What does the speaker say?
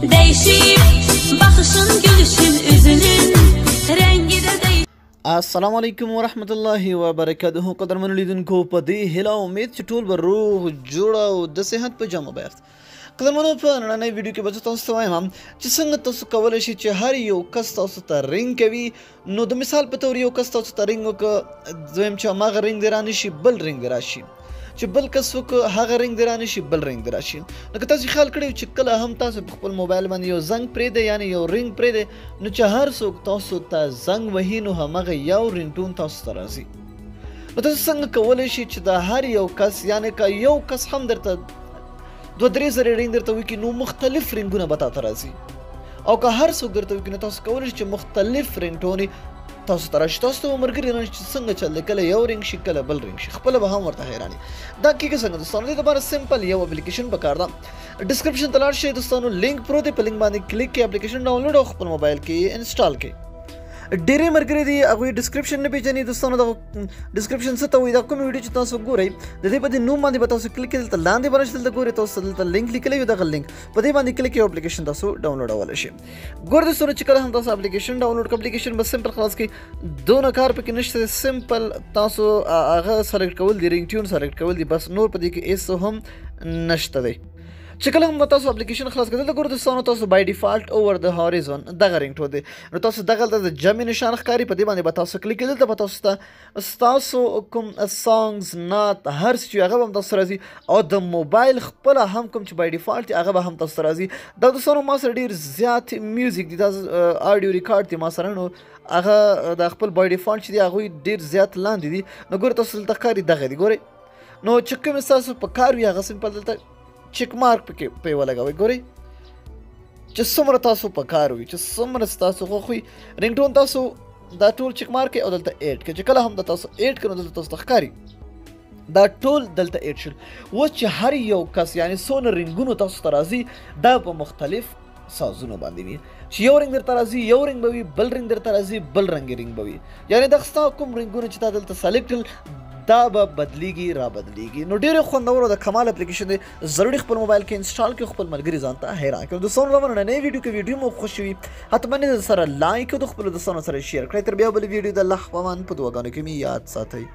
Değişip baxışın, gülüşün, üzünün rengi de değişip. السلام علیکم ورحمت الله وبرکاته. قدرمنو لیدونکو، په دې هیله او امید چې ټول به روغ جوړ او د صحت په جامه به یاست. قدرمنو، په نننۍ ویډیو کې به زه تاسو ته وایم چې څنګه تاسو کولی شئ چې هر یو کس تاسو ته رینګ کوي. نو د مثال په تور یو کس تاسو ته رینګ وکړه، دویم چې هماغه رینګ دې رانشي بل رینګ دې راشي، چې بل کس وکړه هغه رینګ دې رانشي بل رینګ دې راشي. نو که تاسو خیال کړی چې کله هم تاسو په خپل موبایل باندې یو زنګ پرېږدئ، یعنې یو رینګ پرېږدئ، نو چې هر څوک تاسو ته زنګ وهي نو هماغه یو رینګټون تاسو ته راځي. نو تاسو څنګه کولی شئ چې د هر یو کس، یعنې که یو کس هم درته 2-3 ځلې رینګ درته وکړي نو مختلف رینګونه به تاته راځي، او که هر څوک درته وکړي نو تاسو کولی شئ چې مختلف رینګټونې تاسو ته راشي. تاسو ته به ملګري راشي چې څنګه چل دی، کله یو رینګ شي کله بل رینګ شي، خپله به هم ورته حیران یې. دا کېږي څنګه دوستانو؟ دې دپاره سمپل یو اپلیکیشن پکار ده. ډسکرپشن ته لاړ شئ دوستانو، لینک پروت دی، په لینک باندې کلیک کړئ، اپلیکیشن ډاونلوډ او خپل موبایل کې انسټال کړئ. ډېری ملګري دي هغوی ډسکرپشن نه پېژني دوستانو. دغه ډسکرپشن څه ته وایي؟ دا کومې ویډیو چې تاسو ګورئ د دې په دې نوم باندې به تاسو کلیک کړئ، دلته لاندې به راشي، دلته ګورئ تاسو دلته لینک لیکلی وي، دغه لینک په دې باندې کلیک کړئ، اپلیکیشن تاسو ډاونلوډولی شئ. ګورئ دوستانو چې کله هم تاسو اپلیکیشن ډاونلوډ کړئ، اپلیکیشن به سمپل خلاص کړئ، دونه کار پکې نشته، سمپل تاسو هغه سلیکټ کول دي، رینګ ټیون سلیکټ کول دي، بس نور په دې کې هېڅ هم نشته دی. چې کله هم تاسو اپلیکیشن خلاص کړئ، دلته ګورئ دوستانو تاسو بای ډیفالټ اوور د هوریزون دغه رینګ ټون دی. نو تاسو دغه دلته د جمع نشان ښکاري، په دې باندې به تاسو کلیک کړئ، دلته به تاسو ته ستاسو کوم سانګز، نعت، هر څه چې هغه به هم تاسو راځي، او د موبایل خپله هم کوم چې بای ډیفالټ دی هغه به هم تاسو ته راځي. دا دوستانو ما سره ډېر زیات میوزیک دی، دا آډیو ریکارډ دی ما سره، نو هغه د خپل بای ډیفالټ چې دی هغوی ډېر زیات لاندې دي. نو ګورئ تاسو دلته ښکاري دغه دی، ګورئ نو چې کوم ستاسو په کار وي هغه سمپل دلته چک مارک پکې پرې ولګوئ. ګورئ چې څومره تاسو په کار وي، چې څومره ستاسو خوښ وي رینګټون تاسو دا ټول چک مارک کړئ او دلته ایډ کړئ. چې کله هم دا تاسو ایډ کړئ نو دلته تاسو ته ښکاري دا ټول دلته ایډ شول. اوس چې هر یو کس، یعنې څونه رینګونو تاسو ته راځي دا په مختلف سازونو باندې وي، چې یو رنګ درته راځي یو رنګ به وي، بل رنګ درته راځي بل رنګ رنګ به وي، یعنې دا ستا کوم رنګونه چې تا دلته سلیکټ کړل دا به بدلیږي را بدلیږي. نو ډېر خوندور او د کمال اپلیکیشن دی، ضروري خپل موبایل کې انسټال کړئ، خپل ملګري ځان ته حیران کړئ. دوستانو نننۍ ویډیو کې ویډیو مو خوښ وي حتما یې سره لایک او د خپلو دوستانو سره شیر کړئ. تر بیا بلې ویډیو د الله په امان، په دعاګانو کې مې یاد ساتئ.